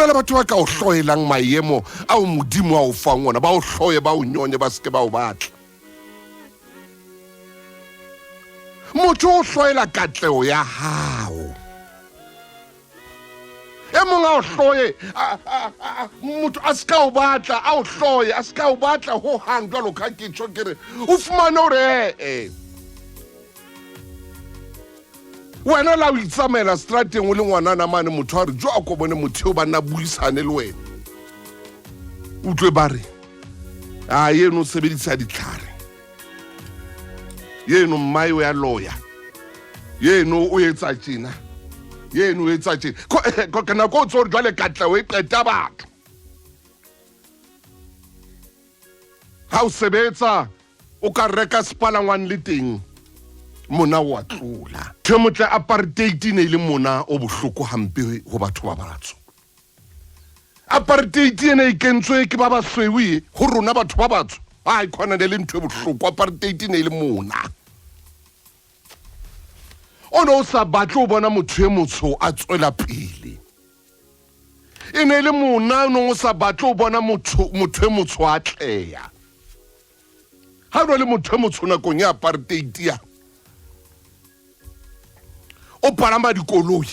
Ho na le batho ba ka o hloelang maemo ao Modimo a o fang ona, ba o hloye, ba o nyonye, ba se ke ba o batla. Motho o hloela katleho ya hao. E mong a o hloye, motho a se ka o batla, a o hloye, a se ka o batla ho hang jwalo ka ke tjho ke re, o fumane hore ee. Wena la o itsamaela strateng o le ngwanana mane, motho a re jo a ko bone motho eo ba nna buisane le wena. Utlwe ba re, a yeno o sebedisa ditlhare. Yeno mmae o ya loya. Yeno o etsa tjena. Yeno o etsa tjena. Ko nako o tsore jwale katleho e qeta batho. Ha o sebetsa o ka reka sepalangwang le teng mona wa tlola. Ntho e motle apartheid e ne e le mona o bohloko hampe ho batho ba batsho. Apartheid ena e kentswe ke ba basweu e ho rona batho ba batsho. Ai khona ne le ntho e bohloko, apartheid e ne e le mona. O ne o sa batle ho bona motho e motsho a tswela pele. E ne e le mona o neng o sa batle ho bona motho motho e motsho a atleha. Ha o le motho e motsho nakong ya apartheid ya o palama dikoloi,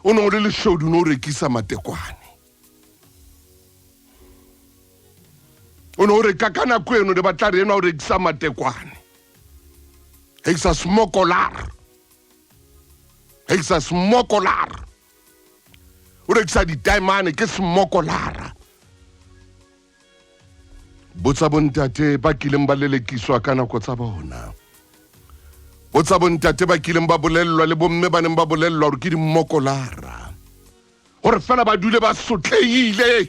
o ne o le leshodu, o ne o rekisa matekwane, o ne o reka ka nako eno ne ba tla re enwa o rekisa matekwane, rekisa smokolar, rekisa smokolar, o rekisa ditaemane ke smokolara. Botsa bontate ba kileng ba lelekiswa ka nako tsa bona, botsa bontate ba kileng ba bolellwa le bomme ba neng ba bolellwa hore ke dimmokolara, hore fela ba dule ba sotlehile.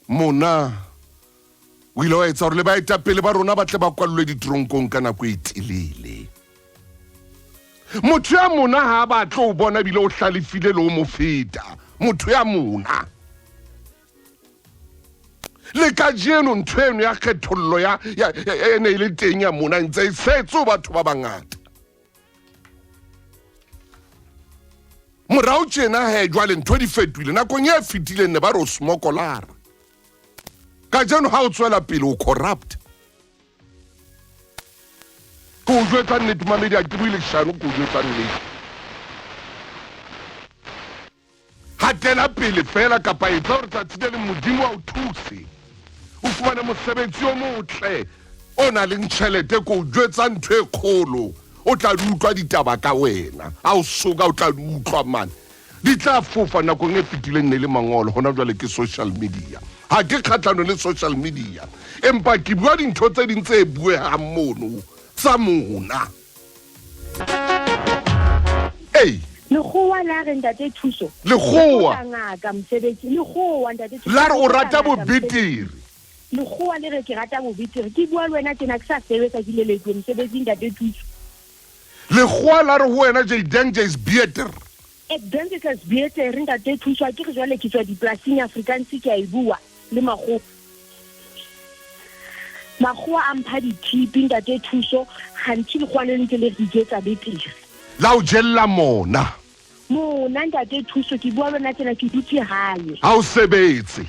Mona o ile wa etsa hore le baetapele ba rona ba tle ba kwallwe diteronkong ka nako e telele. Motho ya mona ha a batle ho bona ebile o hlalefile le ho mo feta. Motho ya mona. Le kajeno ntho eno ya kgethollo ya ya e ne e le teng ya mona ntse e setse ho batho ba bangata. Morao tjena he jwale ntho di fetohile. Nakong e fetileng ne ba re o smokolara. Kajeno ha o tswela pele o corrupt. Ke o jwetsa nnete mamedi, ha ke bue leshano, ke o jwetsa nnete. Hatela pele fela kapa etsa hore tsatsi le leng Modimo a o thuse o fumane mosebetsi o motle o nang le tjhelete. Ke o jwetsa ntho e kgolo, o tla di utlwa ditaba ka wena. Ha o soka o tla di utlwa mane, di tla fofa. Nakong e fetileng ne le mangolo, hona jwale ke social media. Ha ke kgahlano le social media, empa ke bua dintho tse ding tse buehang mono tsa mona. Ei. Lekgowa la re ntate Thuso. Lekgowa. Ngaka mosebetsi. Lekgowa ntate Thuso. La re o rata bobetere. Lekgowa le re ke rata bobetere. Ke bua le wena tjena ke sa sebetsa ke lelekuwe mosebetsing ntate Thuso. Lekgowa la re ho wena jy dink jy's beter. Ek dink ek is beter ntate Thuso. Ke re jwale ke tswa dipolasing Afrikaans ke a e bua le makgowa. Makgowa a mpha dithipi ntate Thuso, gantsi lekgowa le ntse le re iketsa betere. La o jella mona. Mona ntate Thuso, ke bua le wena tjena ke dutse hae. Ha o sebetse.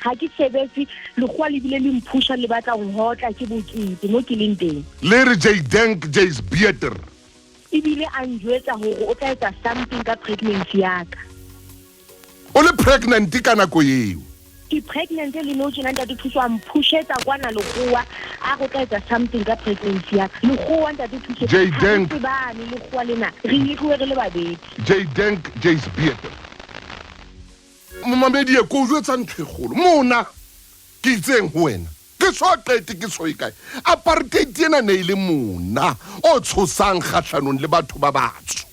Ha ke sebetse, lekgowa le bile le mphusha le batla ho nhotla ke bokete mo ke leng teng. Le re jy dink jy's beter. Ebile a njwetsa hore o tla etsa something ka pregnancy ya ka. O le pregnant ka nako eo? Ke pregnant le nou tjena ntate Thuso a mphushetsa kwana lekgowa a go tla etsa something ka pregnancy ya ka. Lekgowa ntate Thuso. Jy dink. Tsebane lekgowa lena re hiruwe re le babedi. Jy dink jy's beter. Momamedi e ko o jwetsa ntho e kgolo. Mona ke itseng ho wena. Ke so qete ke so e kae. Apartheid ena ne e le mona o tshosang kgahlanong le batho ba batsho.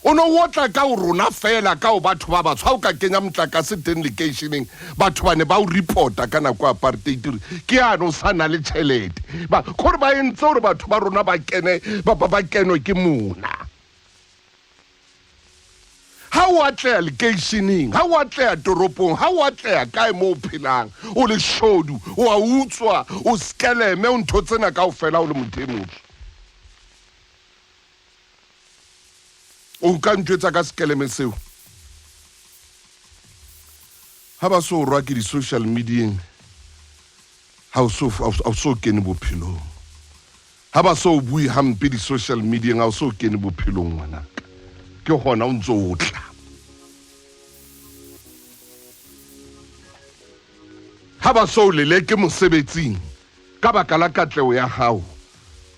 O ne o otla ka ho rona feela, ka ho batho ba batsho. Ha o ka kenya motlakase teng lekeisheneng, batho ba ne ba o reporta ka nako ya apartheid hore ke yane o sa na le tjhelete. Ba, kore ba entse hore batho ba rona ba kene, ba, ba, ba kenwe ke mona. Ha o atleha lekeisheneng, ha o atleha toropong, ha o atleha kae moo o phelang, o leshodu, o a utswa, o skeleme, o ntho tsena kaofela o le motho e motsho. O ka ntjwetsa ka sekeleme seo? Ha ba so rwa ke di-social medieng, ha o so, ha o so kene bophelong. Ha ba so bue hampe di-social medieng, ha o so kene bophelong ngwanaka. Ke hona o ntso o tla. Ha ba so leleke mosebetsing ka baka la katleho ya hao,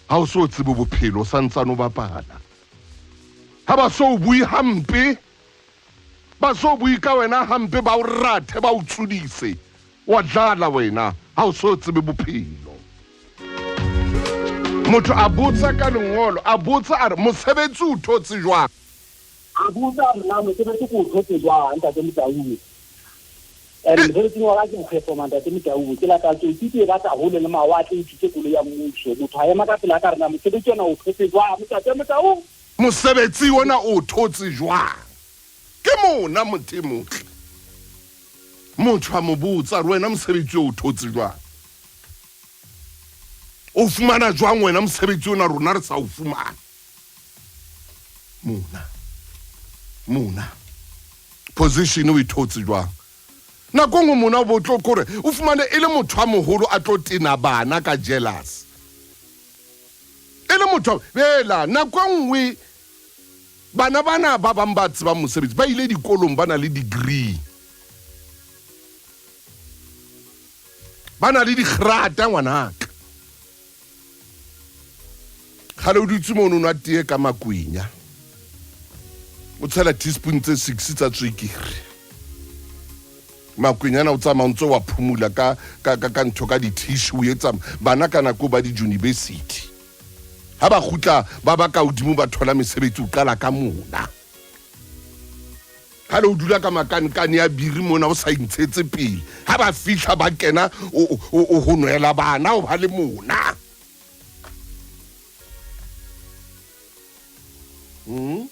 ha o so tsebe bophelo, o santsane o bapala. Ha ba so bue hampe, ba so bue ka wena hampe, ba o rathe, ba o tsodise, wa dlala wena, ha o so tsebe bophelo. Motho a botsa ka lengolo, a botsa a re, mosebetsi o thotse jwang? A botsa a re, na mosebetsi ke o thotse jwang, Ntate Motaung? And mosebetsing wa ka ke mokgefoma, Ntate Motaung. Ke lata tsotsi ke e batla hole le mawatle, e utswitse koloi ya mmuso. Motho a ema ka pela ka re, na mosebetsi ona o thotse jwang, Ntate Motaung? Mosebetsi ona o thotse jwang? Ke mona motho e motle. Motho a mo botsa re, wena mosebetsi o thotse jwang? O fumana jwang wena mosebetsi ona rona re sa o fumane? Mona. Mona. Position o e thotse jwang? Nako nngwe mona o bo tlo kore o fumane e le motho a moholo a tlo tena bana ka jealous. E le motho bela nako nngwe bana bana ba bang ba tsebang mosebetsi ba ile dikolong ba na le degree. Ba na le digrata ngwanaka. Kgale o dutse mono o nwa tee ka makwenya. O tshela teaspoon tse 6 tsa tswekere. Makwenyana o tsamaya o ntse wa phumula ka ka ka ka ntho ka di-tissue o etsa bana ka nako ba di-university. Ha ba kgutla ba ba ka hodimo ba thola mesebetsi o qala ka mona. Ha le o dula ka makankane ya biri mona o sa intshetse pele. Ha ba fihla ba kena o o ho nwela bana o ba le mona. Mm.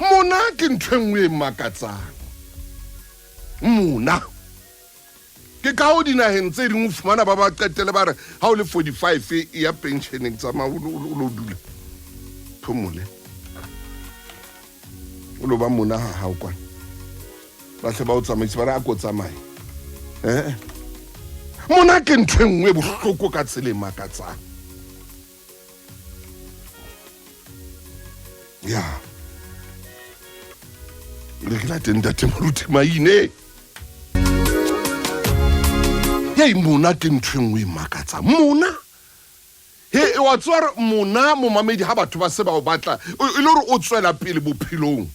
Mona ke ntho e nngwe e makatsang. Mona. Ke ka ho dinaheng tse ding o fumana ba ba qetele ba re ha o le 45 e ya pensioneng tsamaya o lo dula. Phomole. O lo ba mona ha hao kwana. Ba hle ba o tsamaise ba re a ko tsamaye. Eh. Mona ke ntho e nngwe e bohloko ka tsela e makatsang. Ya. Le ke late ntate Moruti Maine. Yei mona ke ntho e nngwe e makatsang. Mona. He wa tseba hore mona momamedi ha batho ba se ba o batla e le hore o tswela pele bophelong.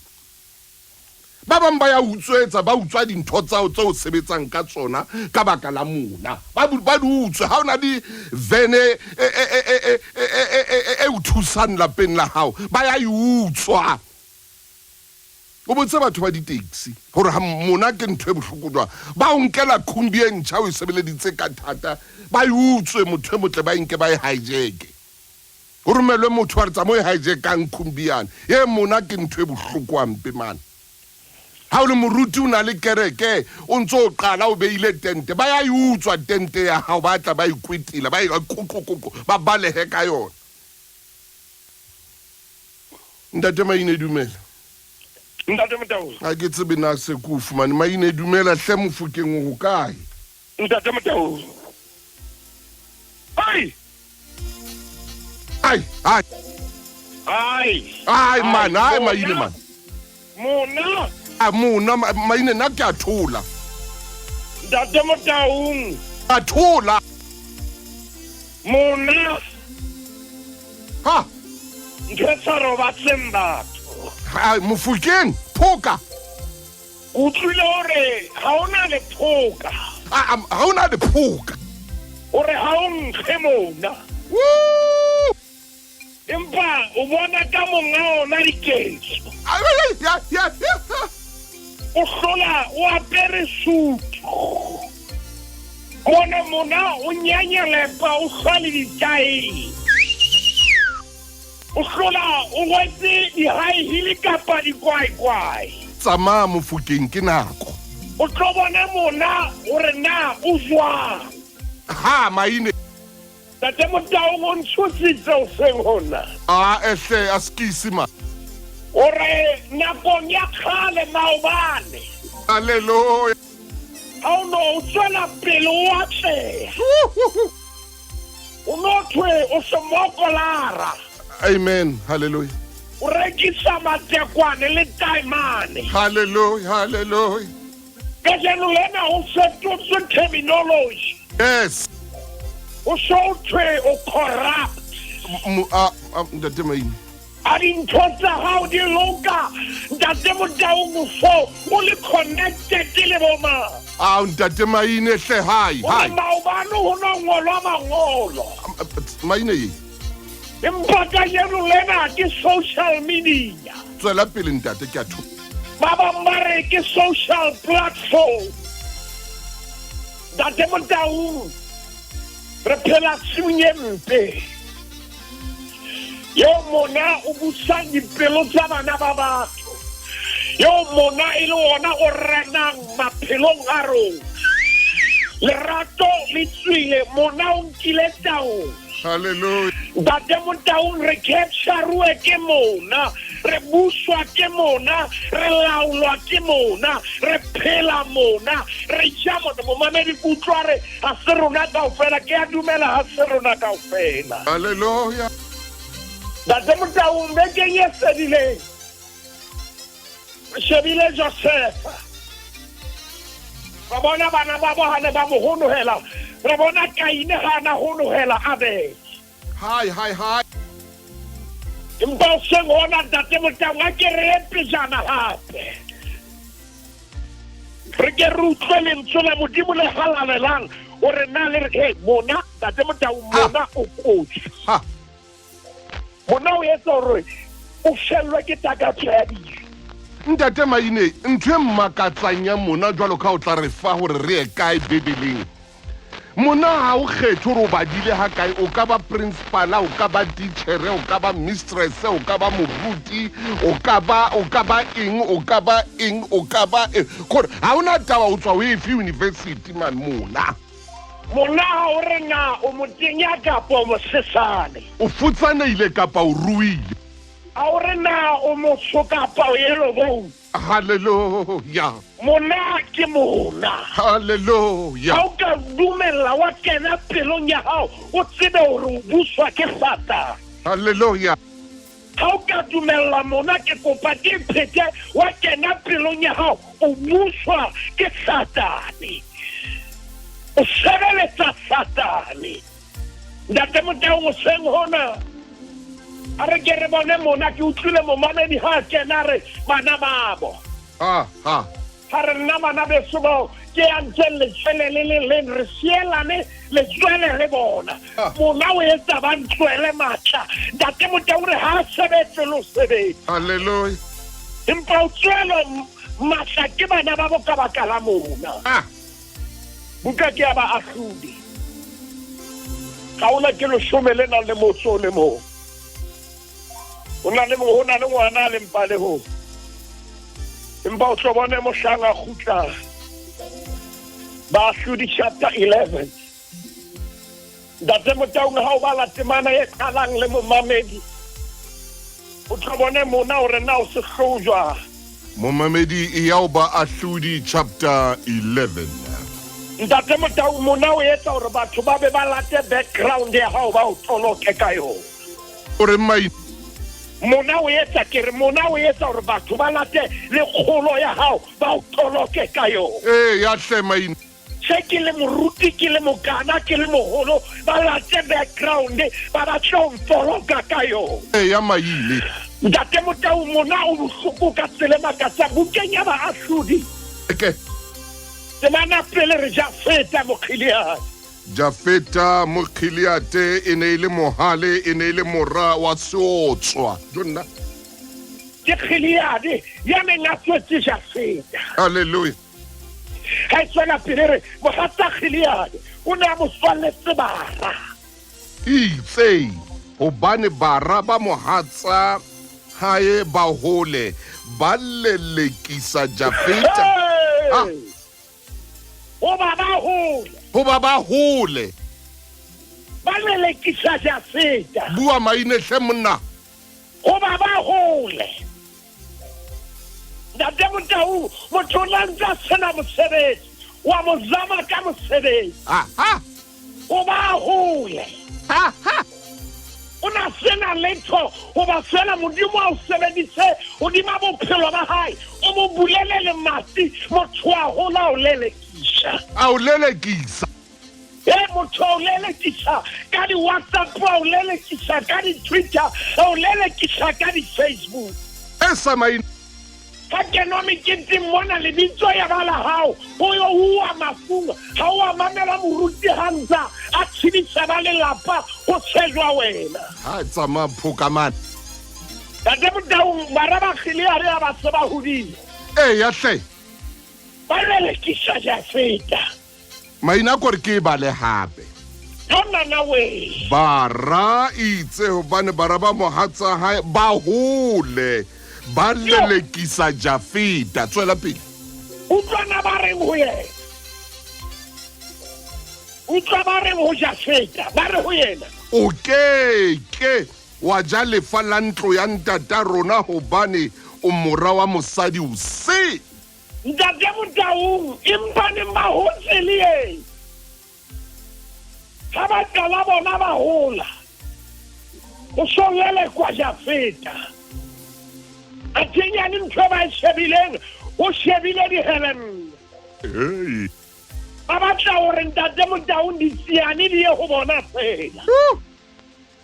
Ba bang ba ya utswetsa, ba utswa dintho tsao tse o sebetsang ka tsona ka baka la mona. Ba ba di utswe. Ha o na le vene e e e e e e e e o thusang lapeng la hao, ba ya e utswa. O botse batho ba di-taxi hore ha mona ke ntho e bohloko jwang. Ba o nkela khumbi e ntjha o e sebeleditse ka thata, ba e utswe motho e motle ba e nke ba e hijack-e. Ho romelwe motho a re tsama o e hijackang khumbi yane. E mona ke ntho e bohloko hampe mane. Ha o le moruti o na le kereke o ntso o qala o beile tente, ba ya e utswa tente ya hao, ba tla ba e kwetela, ba e qoqoqoqo, ba balehe ka yona. Ntate Maine dumela. Ntate Motau. Ha ke tsebe na se ke o fumane. Maine dumela hle Mofokeng o hokae? Ntate Motau. Ai! Ai, ai. Ai. Ai man, ai Maine man. Mona. A mona Maine nna ke a thola. Ntate Motaung. A thola. Mona. Ha. Ntho e sa robatseng batho. Ha Mofokeng phoka. Utlwile hore ha o na le phoka. Ha o na le phoka. O re ha o nkge mona. Woo! Empa o bona ka monga ona diketso. O hlola o apere sutu. Mona mona o nyanyalepa o hlwa le ditaele. O hlola o rwetse di-high heel kapa dikwaekwae. Tsamaya Mofokeng ke nako. O tlo bona mona hore na o jwang. Ha maine. Ntate Motaung o ntshositse hoseng hona. A ehle a skisi ma. O re nakong ya kgale maobane. Hallelujah. Ha o no o tswela pele o atleha. O no thwe o semokolara. Amen. Hallelujah. O rekisa matekwane le taemane. Hallelujah. Hallelujah. Kajeno lena ho fetotswe terminology. Yes. O so thwe o corrupt. Ntate Maine. A dintho tsa hao di loka ntate Motaung mofo o le connected le bo mang? Ao ntate Maine hle hai hai. Maobane ho no ngolwa mangolo. Maine ye. Empa kajeno lena ke social media. Tswela pele ntate ke a tho. Ba bang ba re ke social platform. Ntate Motaung re phela tshimong e mpe. Eo mona o busang dipelo tsa bana ba batho. Eo mona e le ona o renang maphelong a rona. Lerato le tswile mona o nkile taolo. Hallelujah. Ntate Motaung re capturuwe ke mona, re buswa ke mona, re laolwa ke mona, re phela mona, re ja mona. Momamedi ke utlwa re ha se rona kaofela, ke a dumela ha se rona kaofela. Hallelujah. Ntate Motaung bekeng e fedileng re shebile Josefa. Re bona bana ba bo ha ne ba mo honohela. Re bona Kaine ha na honohela Abele. Hai, hai, hai. Empa hoseng hona Ntate Motaung a ke re ye pejana hape. Re ke re utlwe lentswe la Modimo le halalelang hore na le re hey mona Ntate Motaung mona o kotsi. Ha. Mona o etsa hore o fellwe ke takatso ya dijo. Ntate Maine, ntho e mmakatsang ya mona jwalo ka o tla re fa hore re ye kae Bibeleng. Mona ha o kgethe hore o badile ha kae, o ka ba principal, o ka ba teacher, o ka ba mistress, o ka ba moruti, o ka ba o ka ba eng, o ka ba eng, o ka ba eng. Kore ha ona taba o tswa o efe university man mona. Mona ha o re na o motenya kapa o mosesane. O futsanehile kapa o ruile. Ha o re na o motsho kapa o yellow bone. Hallelujah. Mona ke mona. Hallelujah. Ha o ka dumella wa kena pelong ya hao, o tsebe hore o buswa ke Satane. Hallelujah. Ha o ka dumella mona, ke kopa ke phete, wa kena pelong ya hao, o buswa ke Satane. O sebeletsa Satane. Ntate Motaung hoseng hona, a re ke re bone mona, ke utlwile momamedi ha a kena re bana babo. Ha, ha. Ha re nna bana beso bao ke ya ntseng letswele le le leng re sielane letswele le bona. Ah. Mona o etsa ba ntswele matla. Ntate Motaung re ha a sebetse le ho sebetsa. Hallelujah. Empa o tswelwa matla ke bana ba bo ka baka la mona. Ah. Buka ke ya baahlodi. Kgaola ke leshome le nang le motso o le mong. Ho na le ho na le ngwana a leng palehong. Empa o tlo bone mohlang a kgutlang. Baahlodi chapter 11. Ntate Motaung ha o bala temana e qalang le momamedi, o tlo bone mona hore na o sehloho jwang. Momamedi e ya ho Baahlodi chapter 11. Ntate Motaung mona o etsa hore batho ba be ba late background ya hao ba o toloke ka yona. O reng Maine? Mona o etsa ke re mona o etsa hore batho ba late le kgolo ya hao ba o toloke ka yona. Ee ya hle Maine. Se ke le moruti, ke le mokana, ke le moholo, ba late background, ba batle ho ntoloka ka yona. Eya Maile. Ntate Motau mona o bohloko ka tsela e makatsang bukeng ya Baahlodi. Ke. Temana pele re Jafeta Mogileade. Jafeta Mogileade e ne e le mohale, e ne e le mora wa seotswa. Jo nna. Ke Gileade ya neng a tswetse Jafeta. Hallelujah. Ga e tswela pele re mogatsa Gileade o ne a mo tswaletse bara. Itse hobane bara ba mohatsa hae ba hole ba lelekisa Jafeta. Ah. Hoba ba hole. Hoba ba hole. Ba lelekisa Jafeta. Bua maine hle monna. Hoba ba hole. Ntate Motau, motho o na ntse a sena mosebetsi, wa mo zama ka mosebetsi. Aha. Hoba a hole. Aha. O na sena letho hoba fela Modimo a o sebedise hodima bophelo ba hae, o mo bulele lemati, motho a hola a o lelekisa. A o lelekisa. E motho a o lelekisa ka di-WhatsApp, a o lelekisa ka di-Twitter, a o lelekisa ka di-Facebook. E sa maine. Ha kenwa meketeng mona lebitso ya ba la hao, ho yo uwa mafung, ha o a mamela moruti ha ntsa a tshedisa ba lelapa, ho tshejwa wena. Ha tsamaya phoka mane. Ntate Motaung, bara ba Gileade ha ba se ba hodile. Eya hle. Ba lelekisa Jafeta. Maina a kore ke e bale hape. Nana we. Bara itse hobane bara ba mohatsa hae ba hole ba lelekisa Jafeta. Tswela pele. Utlwana ba reng ho yena. Utlwa ba reng ho Jafeta, ba re ho yena. O ke ke wa ja lefa la ntlo ya ntata rona hobane o mora wa mosadi o se. Ntate Motaung, empa neng ba hotse le yena. Ha ba qala bona ba hola, o so lelekwa Jafeta. Athe nyane ntho e ba e shebileng, o shebile dihelemme. Hey. Ba batla hore Ntate Motaung ditsiane di ye ho bona fela.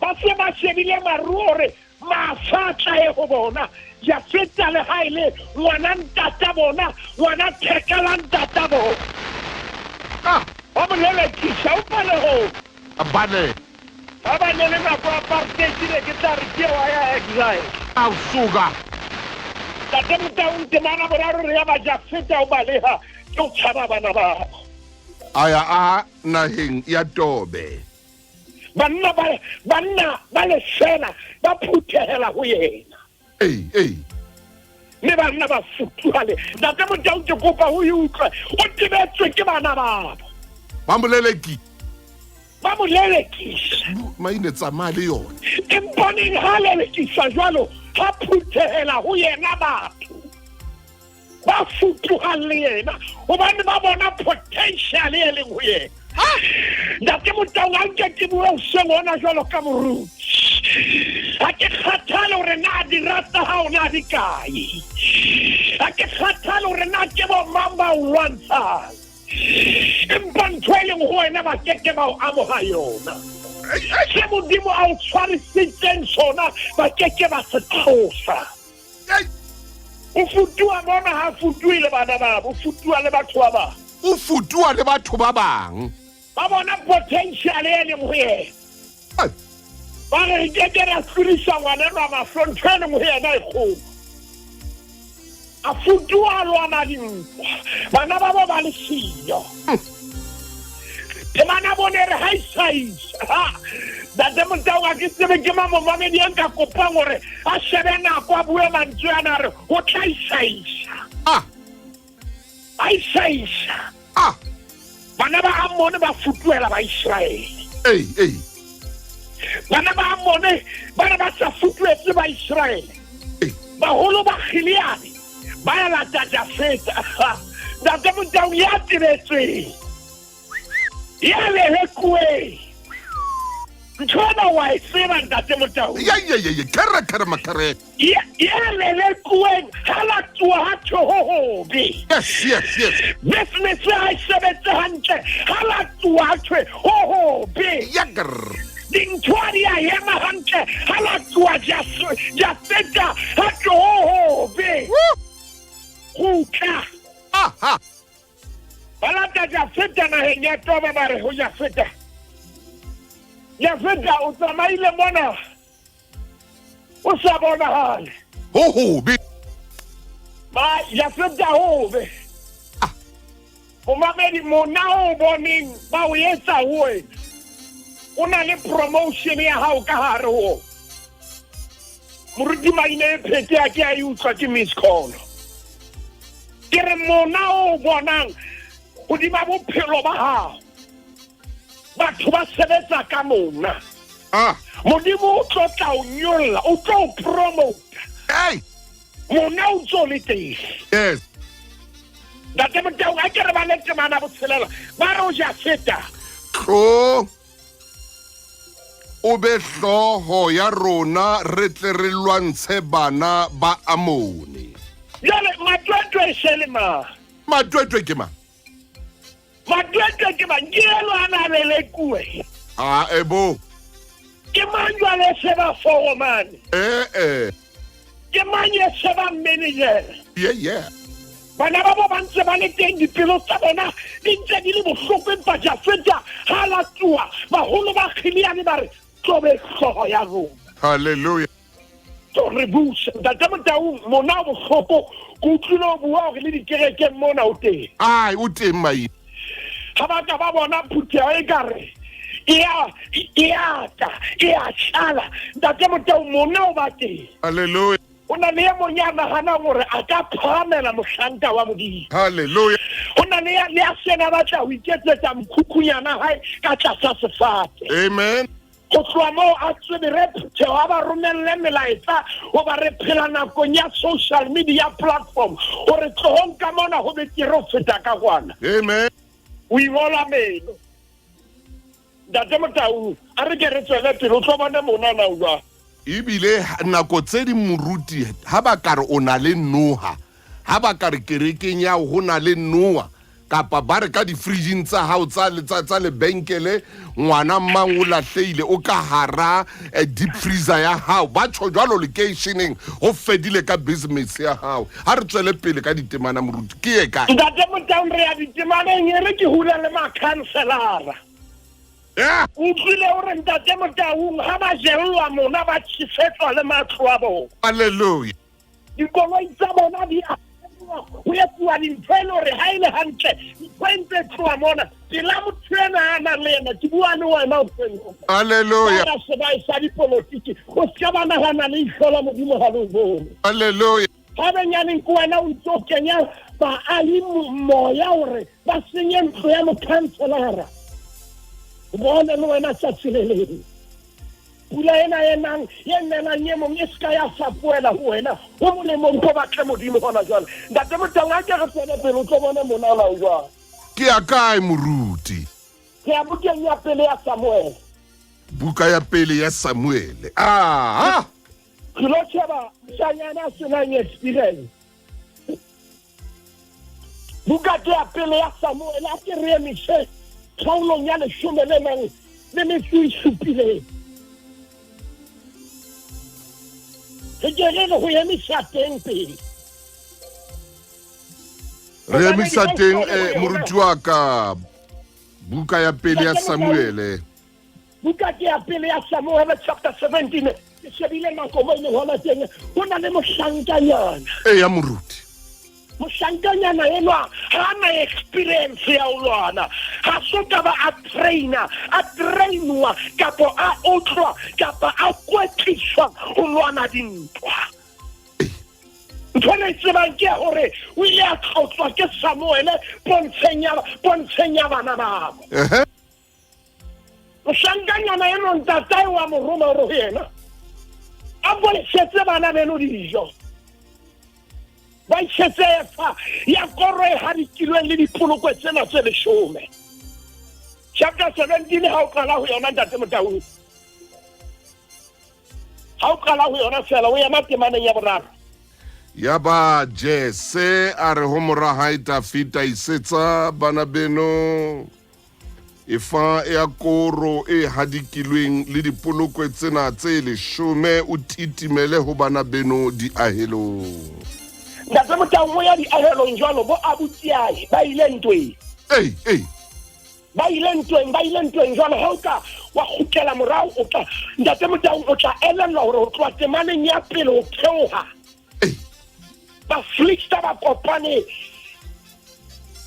Ba se ba shebile maruo hore mafa a tla ye ho bona. Jafeta le ha e le ngwana ntata bona, ngwana theka la ntata bona. Ah. Ba mo lelekisa, o palehong. Bane. Ha ba ne le nako apartheid ne ke tla re ke wa ya exile. A suka. Ntate Motaung temana boraro re ya ba Jafeta o baleha ke o tshaba bana babo. A ya a naheng ya Tobe. Banna ba banna ba lefela ba phuthehela ho yena. Ei, ei. Mme banna ba futuha le Ntate Motau ke kopa o e utlwe o tebetswe ke bana babo. Ba mo leleki. Ba mo lelekisa. Maine tsamaya le yona. Empaneng ha lelekiswa jwalo ha phuthehela ho yena batho. Ba futuhang le yena hobane ba bona potential e leng ho yena. Ntate Motaung, a nke ke bue hoseng hona jwalo ka moruti. Ha ke kgathale hore na dira tsa hao na di kae. Ha ke kgathale hore na ke bo mang ba o lwantshang. Empa ntho e leng ho wena ba keke ba o amoha yona. Se Modimo a o tshwarisitseng sona ba keke ba se tlosa. O futuwa mona ha futuwe le bana babo, o futuwa le batho ba bang. O futuwa le batho ba bang. Ba bona potential e leng ho yena. Ba re re ke ke ra tlodisa ngwana enwa mahlo, ntho e leng ho yena e kgolo. A futuwa a lwana dintwa, bana ba bo ba le siyo. Temana bone re ha isa isa. Ha. Ntate Motau, ha ke tsebe ke mang momamedi e nka kopang hore a shebe nako a bue mantswe ana re ho tla isa isa. Ah. A isa isa. Ah. Bana ba Ammone ba futuhela ba Israele. Ei, ei. Bana ba Ammone ba ne ba sa futuhetse ba Israele. Ei. Baholo ba Gileade ba ya lata Jafeta. Ntate Motau ya tebetsweng. Ya lelekuweng. Ntho ena wa e tseba Ntate Motau. Ya, ya, ya, ya, kere, kere, makere. Ya, ya lelekuweng ha la tsoha ha tjho ho hobe. Yes, yes, yes. Business ha e sebetse hantle ha la tsoha ha tjho ho hobe. Ya, grr. Dintho ha di a ema hantle ha la tsoha Jafeta ha tjho ho hobe. Woo. Kgutla. Aha. Ba lata Jafeta naheng ya Toba ba re ho Jafeta, Jafeta o tsamaile mona o sa bonahale. Ho hobe. Ba Jafeta ho hobe. Ah. Momamedi mona o boneng ba o etsa ho wena. O na le promotion ya hao ka hare ho. Moruti Maine e phete a ke a e utlwa ke Miss Call. Ke re mona o bonang hodima bophelo ba hao. Batho ba sebetsa ka mona. Ah. Modimo o tlo tla o nyolla, o tlo o promota. Hey. Mona o ntso le teng. Yes. Ntate Motau, a ke re ba le temana botshelela. Ba re o ja feta. Tlo o be hlooho ya rona re tle re lwantshe bana ba Amone. Jwale matwetwe e se le mang? Matwetwe ke mang? Matwetwe ke mang? Ke eno a na lelekuwe. A ebo. Ke mang jwale se ba foromane? Eh eh. Ke mang e se ba manager? Yeah yeah. Bana ba bo ba ntse ba le teng dipelo tsa bona di ntse di le bohloko empa Jafeta ha latuwa baholo ba Gileade ba re tlo be hlooho ya rona. Hallelujah. Tlo re buse. Ntate Motaung mona o bohloko ke utlwile o bua hore le dikerekeng mona o teng. Ai o teng mai. Ha ba ka ba bona phutheho e ka re e a e a ta e a tlala. Ntate Motaung mona o ba teng. Hallelujah. Ho na le e mong ya nahanang hore a ka phahamela mohlanka wa Modimo. Hallelujah. Ho na le ya le ya seng a batla ho iketsetsa mokhukhung hae ka tlasa sefate. Amen. Ho tloha moo a tsebe re phutheho a ba romelle melaetsa hoba re phela nakong ya social media platform hore tlohong ka mona ho betere ho feta ka kwana. Amen. O ingola meno. Ntate Motau, a re ke re tswele pele o tlo bona mona na o jwang. Ebile nako tse ding moruti ha ba ka re o na le noha, ha ba ka re kerekeng ya ho na le noha kapa ba re ka di-fridging tsa hao tsa tsa tsa lebenkele ngwana mang o lahlehile o ka hara eh, deep freezer ya hao ba tjho jwalo lekeisheneng ho fedile ka business ya hao ha re tswele pele ka ditemana moruti ke ye kae Ntate Motaung re ya ditemaneng e re ke hula le makhanselara. Yeah. Utlwile hore Ntate Motaung ha ba jellwa mona ba tjhesetswa le matlo a bona. Hallelujah. Dikoloi tsa bona di a ho etsuwa dintho e le hore ha e le hantle ntho e ntse e tloha mona pela motho ena a nang le ena ke bua le wena o seng Hallelujah. ba se ba e sa dipolotiki o se ka ba nahana le ihlo la Modimo ha le o bone. Hallelujah. Ha benyaneng ke wena o ntse o kenya baahi moya hore ba senye ntlo ya mokhanselara. Bone le wena tsatsi le leng. Pula ena e nang e nelang e mong e se ka ya fapoela ho wena. Ho molemong ko batle Modimo hona jwale. Ntate Motaung a ke re tswele pele o tlo bone mona ona o jwang. Ke ya kae moruti? Ke ya bukeng ya pele ya Samuele. Buka ya pele ya Samuele. Ah! Re lo sheba moshanyana a senang experience. Buka ke ya pele ya Samuele a ke re emise kgaolong ya leshome le nang le metso e supileng. Re ke re re ho emisa teng pele. Re emisa teng eh, moruti wa ka buka ya pele ya Samuele. Buka ke ya pele ya Samuele chapter 17. Ke shebile nako mo e leng hona teng. Ho na le mohlankanyana. E ya moruti. Mohlankanyana enwa ha na experience ya ho lwana. Ha so ka ba a trainer, a trainwa kapa a otlwa kapa a kwetliswa ho lwana dintwa. Ntho e re e tsebang ke ya hore o ile a tlotswa ke Samuele pontsheng ya pontsheng ya bana babo. Ehe. Mohlankanyana eno ntatae wa mo roma hore ho yena a ko isetse bana beno dijo. Ba isetse efa ya koro e hadikilweng le dipolokwe tsena tse leshome. Chapter 17 ha o qala ho yona Ntate Motaung. Ha o qala ho yona fela o ema temaneng ya boraro. Yaba Jese a re ho mora hae Dafida, isetsa bana beno efa ya koro e hadikilweng le dipolokwe tsena tse leshome, o titimele ho bana beno diahelong. Ntate Motaung o ya diahelong jwalo bo abutiae ba ile ntweng. Ei, ei. Ba ile ntweng, ba ile ntweng jwalo ha o ka wa kgutlela morao o tla Ntate Motaung o tla elellwa hore ho tloha temaneng ya pele ho theoha. Ei. Bafilista ba kopane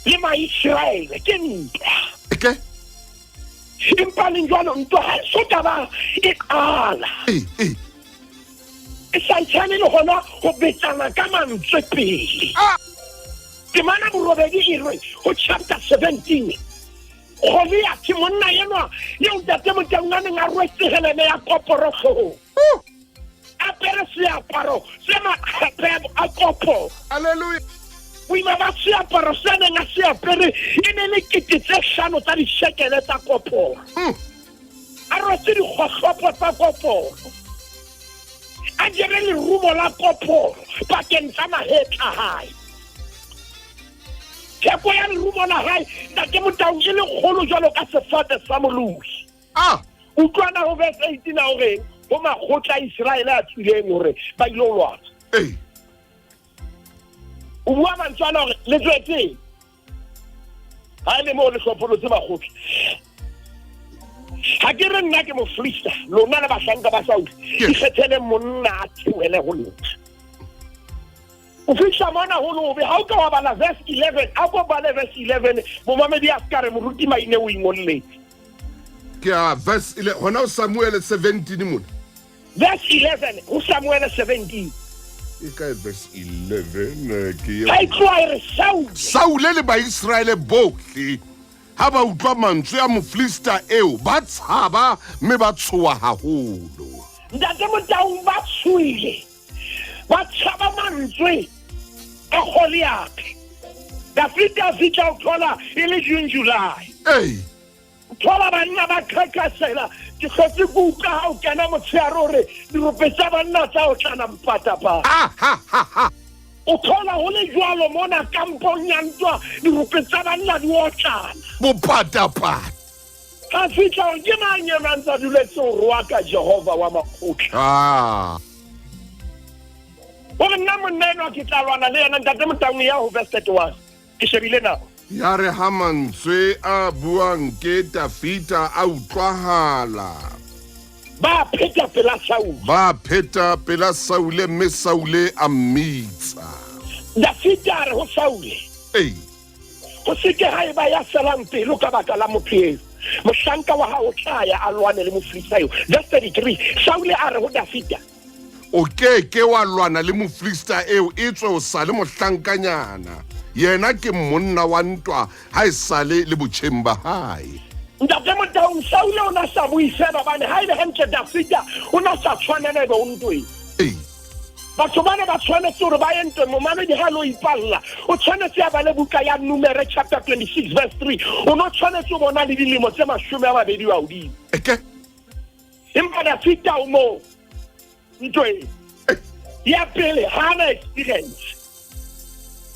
le Maiseraele ke ntwa. Eke. Empa leng jwalo ntwa ha e so ka ba e qala. Ei, ei. E santshane le hona ho betsana ka mantswe pele. Ah! Temana borobedi e re ho chapter 17. Goliath monna enwa eo ntate Motaung a neng a rwetse heleme ya koporo hloohong. Apere seaparo se maqhephe a koporo. Hallelujah. Boima ba seaparo se neng a se apere e ne le 5000 tsa dishekele tsa koporo. A rwetse dikgohlopo tsa koporo. A jere lerumo la koporo pakeng tsa mahetla hae. Theko ya lerumo la hae ntate Motaung e le kgolo jwalo ka sefate sa molohi. Ah. Utlwana ho verse 18 a o reng ho makgotla a Iseraele a tswileng hore ba ile ho lwana. Ee. O bua mantswe ana hore le tswetseng ha e le moo le hlopholotse makgotla. Ha ke re nna ke moflista, lona le bahlanka ba Saule, ikgetheleng monna a theohele ho lona. O fihla mona ho lobe ha o ka wa bala verse 11, a ko bale verse 11, momamedi a se ka re moruti Maine o ingolletse. Ke a verse ile hona ho Samuele 17 mona. Verse 11 ho Samuele 17. E kae verse 11 eh, ke eo. Ha e tloha e re Saule. Saule le Baiseraele bohle ha ba utlwa mantswe a Mofilista eo ba tshaba mme ba tshoha haholo. Ntate Motaung ba tshohile. Ba tshaba mantswe a Goliathe. Dafita a fihla o thola e le June July. Ee. Thola banna ba qhaqhasela. Ke hlotse ke utlwa ha o kena motshehare hore dirope tsa banna tsa otlana mpatapata. Ha ha ha ha. O thola ho le jwalo mona kampong ya ntwa dirope tsa banna di otlana. Bopatapata. A fihla hore ke mang ena a ntse a duletse ho roaka Jehova wa makgotla. Ah. Hore nna monna enwa ke tla lwana le yena ntate Motaung ya ho verse 31. Ke shebile nako. Ya re ha mantswe a buang ke Tafita a utlwahala. Ba pheta pela Saule. Ba pheta pela Saule mme Saule a mmitsa. Dafita a re ho Saule. Ee. Ho se ke ha eba ya felang pelo ka baka la motho eo. Mohlanka wa hao o tla ya a lwane le Mofilista eo. Verse 33, Saule a re ho Dafida, O ke ke wa lwana le Mofilista eo, etswe o sa le mohlankanyana. Yena ke monna wa ntwa ha e sa le le botjheng ba hae. Ntate Motaung, Saule o na sa bue feela hobane ha e le hantle Dafida o na sa tshwanela ebe o ntweng. Ee. Batho ba ne ba tshwanetse hore ba ye ntweng, momamedi ha lo ipalla, o tshwanetse a bale buka ya Numere chapter 26 verse 3. O no tshwanetse o bona le dilemo tse 20 wa hodimo. Eke. Empa Dafita o moo ntweng ya pele ha na experience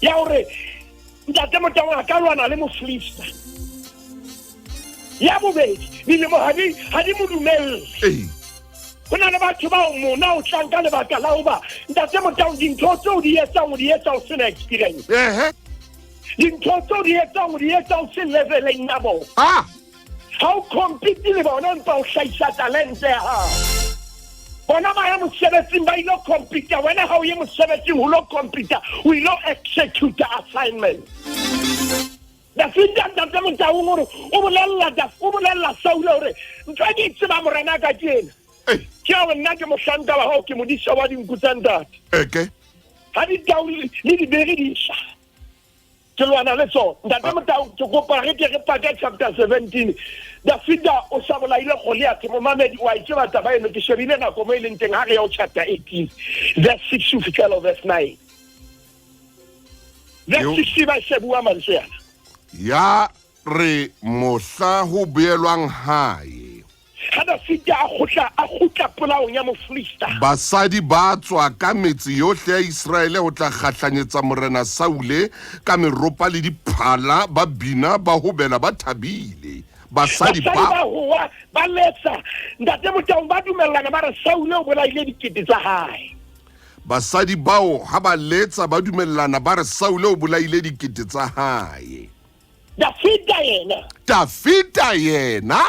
ya hore ntate Motaung a ka lwana le Mofilista. Ya bobedi, dilemo ha di ha di mo dumelle. Ee. Ho na le batho bao mona o tlang ka lebaka la hoba ntate Motaung dintho tseo di etsang o di etsa o sena experience. Ehe. Dintho tseo di etsang o di etsa o se leveleng ya bona. Ah. Ha o compete le bona empa o hlahisa talente ya hao. Bona ba ya mosebetsing ba ilo compete, wena ha o ye mosebetsing ho lo compete, o ilo execute assignment. Dafida ntate Motaung o re o bolella o bolella Saule hore ntho e ke e tsebang morena ka ke ena. Ke ya hore nna ke mohlanka wa hao, ke modisa wa dinku tsa ntate. Eke. Ha ditau le dibere di tla, ke lwana le tsona. Ntate Motaung, ke kopa re ke re pake chapter 17. Dafida o sa bolaile Goliath, momamedi wa e tseba taba eno, ke shebile nako mo e leng teng ha re ya ho chapter 18 verse 6 ho fihlela ho verse 9. Verse 6 ba se bua mantswe ana. Ya re mohla ho boelwang hae. Ha Dafida a kgutla, a kgutla polaong ya Mofilista. Basadi ba tswa ka metse yohle ya Iseraele ho tla kgahlanyetsa morena Saule ka meropa le diphala, ba bina, ba hobela, ba thabile. Basadi ba ba ba howa, ba letsa. Ntate Motaung ba dumellana ba re Saule o bolaile dikete tsa hae. Basadi bao ha ba letsa ba dumellana ba re Saule o bolaile dikete tsa hae. Dafida yena. Dafida yena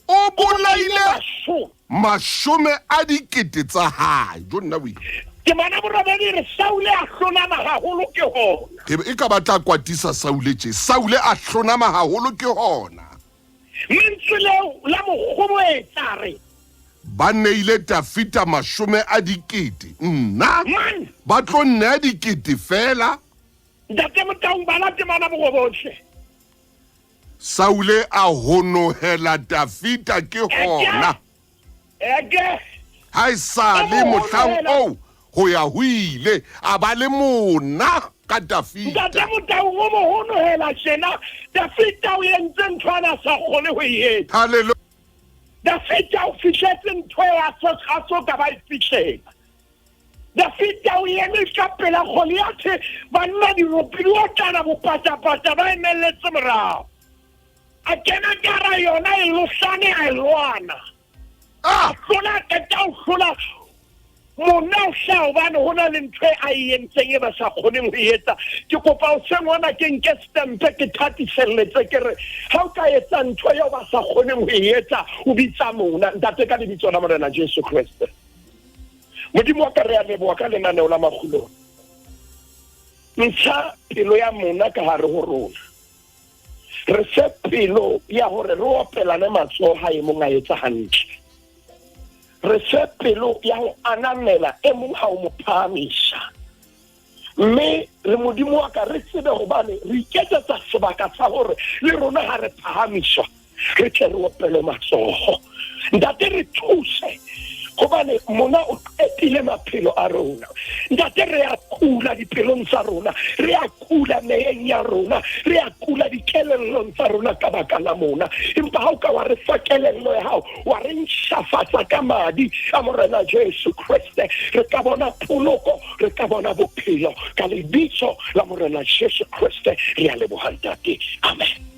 o bolaile mashome a dikete tsa hae. Jo nna o Temana borobedi re Saule a hlonama haholo ke hona. Ke e ka ba tla kwatisa Saule tje. Saule a hlonama haholo ke hona. Lentswe leo la mo kgoboetsa re. Ba neile Dafida mashome a dikete, nna Man! ba tlo nnea dikete feela. Ntate Motaung, bala temana borobong hle. Saule a honohela Dafita ke hona. Eke. Ha e sale mohlang oo ho ya ho ile a ba le mona ka Dafita. Ntate Motaung o mo honohela tjena, Dafita o entse ntho a na sa kgone ho e etsa. Hallelujah. Dafita o fihletse ntho e a so a so ka ba e fihlela. Dafita o eme ka pela Goliathe, banna diropi di otlana bopatapata ba emelletse morao. A kena ka hara yona e lohlane a e lwana. Ah! A hlola a qeta ho hlola monna o hlaha hobane ho na le ntho e a e entseng e ba sa kgoneng ho e etsa. Ke kopa hoseng hona ke nke stempe ke thatiselletse ke re ha o ka etsa ntho eo ba sa kgoneng ho e etsa o bitsa mona. Ntate ka lebitso la Morena Jesu Kreste. Modimo wa ka re a leboha ka lenaneo la makgulong. Ntsha pelo ya mona ka hare ho rona. Re fe pelo ya hore re opelane matsoho ha e mong a etsa hantle. Re fe pelo ya ho ananela e mong ha o mo phahamisa. Mme re Modimo wa ka re tsebe hobane re iketsetsa sebaka sa hore le rona ha re phahamiswa re tle re opele matsoho. Ntate re thuse hobane mona o qetile maphelo a rona. Ntate re a kula dipelong tsa rona, re a kula meyeng ya rona, re a kula dikelellong tsa rona ka baka la mona. Empa ha o ka wa re fa kelello ya hao, wa re ntjhafatsa ka madi a Morena Jesu Kreste, re ka bona poloko, re ka bona bophelo ka lebitso la Morena Jesu Kreste. Re a leboha Ntate. Amen.